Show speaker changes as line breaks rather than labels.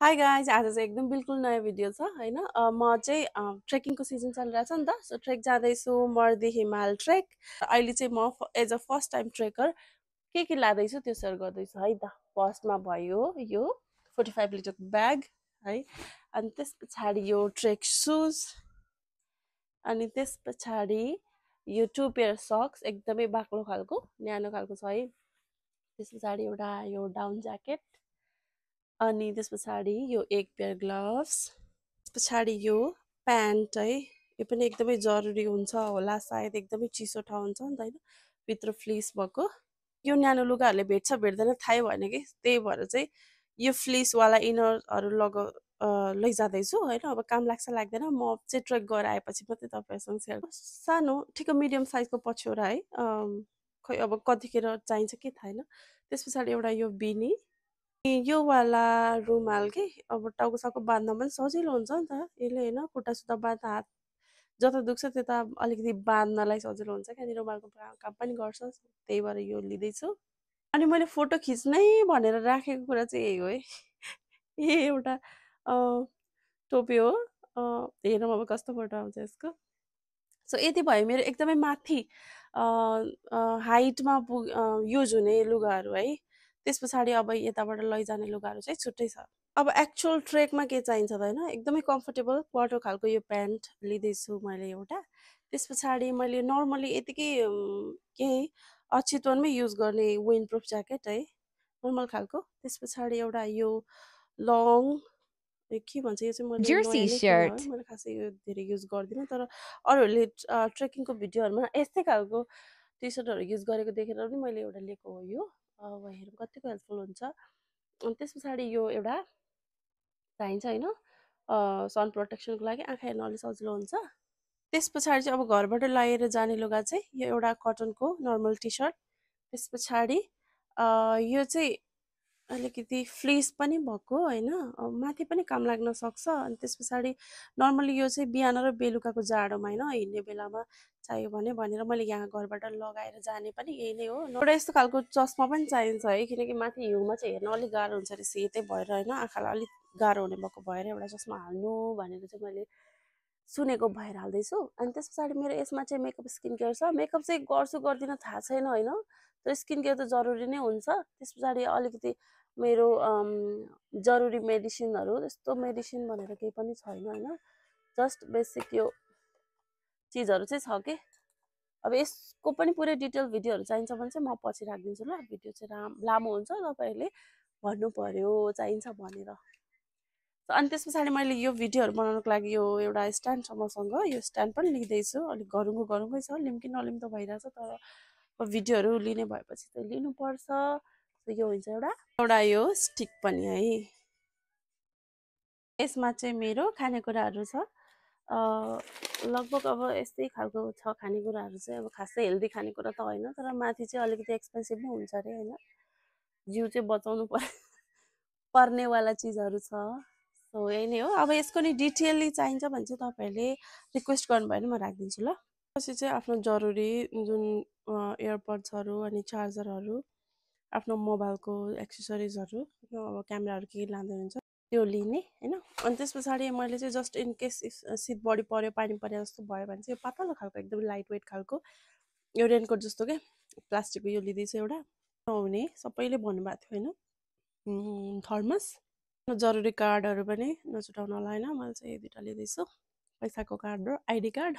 Hi guys आज चाहिँ एकदम बिल्कुल नयाँ भिडियो छ होइन म चाहिँ ट्रेकिङको सिजन चलिरहेछ नि त सो ट्रेक जाँदैछु मर्दी हिमाल ट्रेक अहिले चाहिँ म as a first time trekker के लाँदैछु त्यो सेयर गर्दैछु है त फर्स्टमा भयो यो 45 लिटरको ब्याग है अनि त्यस पछाडि यो ट्रेक सुज अनि त्यस पछाडि यो 2 पेयर सक्स एकदमै बाक्लो खालको न्यानो खालको छ है त्यस पछाडि एउटा यो डाउन ज्याकेट अनि त्यस पछाडि यो 1 पेयर ग्लोभ्स पछाडि यो प्यान्ट है यो पनि एकदमै जरुरी हुन्छ होला सायद एकदमै चिसो ठाउँ हुन्छ नि त होइन भित्र फ्लिस भएको यो न्यानो लुगाहरूले भेट्छ भेट्दैन थाहै भएन कि त्यही भएर चाहिँ यो फ्लिसवाला इनरहरू लैजाँदैछु होइन अब काम लाग्छ लाग्दैन म चाहिँ ट्रेक गएर आएपछि मात्रै तपाईँहरूसँग सेयर सानो ठिक मिडियम साइजको पछ्यौरा है खै अब कतिखेर चाहिन्छ के थाहा होइन त्यस पछाडि एउटा यो बिनी यो वाला रुमाल के अब टाउकोसाउको बाँध्न पनि सजिलो हुन्छ नि त यसले होइन खुट्टा बाँध्दा हात जता दुख्छ त्यता अलिकति बाँध्नलाई सजिलो हुन्छ क्या अनि रुमालको काम पनि गर्छ त्यही भएर यो लिँदैछु अनि मैले फोटो खिच्नै भनेर राखेको कुरा चाहिँ यही हो है यही एउटा टोपी हो हेरौँ अब कस्तो फोटो आउँछ यसको सो यति भयो मेरो एकदमै माथि हाइटमा युज हुने लुगाहरू है त्यस पछाडि अब यताबाट लैजाने लुगाहरू चाहिँ छुट्टै छ अब एक्चुअल ट्रेकमा के चाहिन्छ त होइन एकदमै कम्फर्टेबल क्वार्टर खालको यो प्यान्ट लिँदैछु मैले एउटा त्यस पछाडि मैले नर्मली यतिकै केही अचितवनमै युज गर्ने विन्ड प्रुफ ज्याकेट है नर्मल खालको त्यस पछाडि एउटा यो लङ के भन्छ यो चाहिँ मैले
Jersey
नयाँ नै किने हो
shirt.
मैले खासै यो धेरै युज गर्दिनँ तर अरूहरूले ट्रेकिङको भिडियोहरूमा यस्तै खालको टी सर्टहरू युज गरेको देखेर पनि मैले एउटा लिएको हो यो अब हेरौँ कतिको हेल्पफुल हुन्छ अनि त्यस पछाडि यो एउटा चाहिन्छ होइन सन प्रोटेक्सनको लागि आँखा हेर्न अलिक सजिलो हुन्छ त्यस पछाडि चाहिँ अब घरबाट लगाएर जाने लुगा चाहिँ यो एउटा कटनको नर्मल टी सर्ट त्यस पछाडि यो चाहिँ अलिकति फ्लिस पनि भएको होइन माथि पनि काम लाग्न सक्छ अनि त्यस पछाडि नर्मली यो चाहिँ बिहान र बेलुकाको जाडोमा होइन हिँड्ने बेलामा चाहियो भने भनेर मैले यहाँ घरबाट लगाएर जाने पनि यही नै हो एउटा यस्तो खालको चस्मा पनि चाहिन्छ है किनकि माथि हिउँमा चाहिँ हेर्न अलिक गाह्रो हुन्छ रहेछ यतै भएर होइन आँखालाई अलिक गाह्रो हुने भएको भएर एउटा चस्मा हाल्नु भनेर चाहिँ मैले सुनेको भएर हाल्दैछु अनि त्यस पछाडि मेरो यसमा चाहिँ मेकअप स्किन केयर छ मेकअप चाहिँ गर्छु गर्दिनँ थाहा छैन होइन तर स्किन केयर त जरुरी नै हुन्छ त्यस पछाडि अलिकति मेरो जरुरी मेडिसिनहरू त्यस्तो मेडिसिन भनेर केही पनि छैन होइन जस्ट बेसिक यो चिजहरू चाहिँ छ कि अब यसको पनि पुरै डिटेल भिडियोहरू चाहिन्छ भने चाहिँ म पछि राखिदिन्छु ल भिडियो चाहिँ लामो हुन्छ तपाईँहरूले भन्नु पर्यो चाहिन्छ भनेर अनि त्यस पछाडि मैले यो भिडियोहरू बनाउनको लागि यो एउटा स्ट्यान्ड छ मसँग यो स्ट्यान्ड पनि लिँदैछु अलिक गरुङ्गै छ लिम कि नलिम त भइरहेछ तर भिडियोहरू लिने भएपछि चाहिँ लिनुपर्छ यो हुन्छ एउटा एउटा यो स्टिक पनि है यसमा चाहिँ मेरो खानेकुराहरू छ लगभग अब यस्तै खालको छ खानेकुराहरू चाहिँ अब खासै हेल्दी खानेकुरा त होइन तर माथि चाहिँ अलिकति एक्सपेन्सिभ नै हुन्छ अरे होइन जिउ चाहिँ बचाउनु पर्नेवाला चिजहरू छ सो यही नै हो अब यसको नि डिटेलली चाहिन्छ भने चाहिँ तपाईँहरूले रिक्वेस्ट गर्नुभयो भने म राखिदिन्छु ल पछि चाहिँ आफ्नो जरुरी जुन एयरपड्सहरू अनि चार्जरहरू आफ्नो मोबाइलको एक्सेसरिजहरू अब क्यामेराहरू के लाँदै हुन्छ त्यो लिने होइन अनि त्यस पछाडि मैले चाहिँ जस्ट इन केस शीत बढी पऱ्यो पानी परे जस्तो भयो भने चाहिँ यो पातलो खालको एकदम लाइट वेट खालको यो रेनकोट जस्तो क्या प्लास्टिकको यो लिँदैछु एउटा नहुने सबैले भन्नुभएको थियो होइन थर्मस जरुरी कार्डहरू पनि नछुटाउनु होला होइन मैले चाहिँ यो दुइटा लिँदैछु पैसाको कार्ड र आइडी कार्ड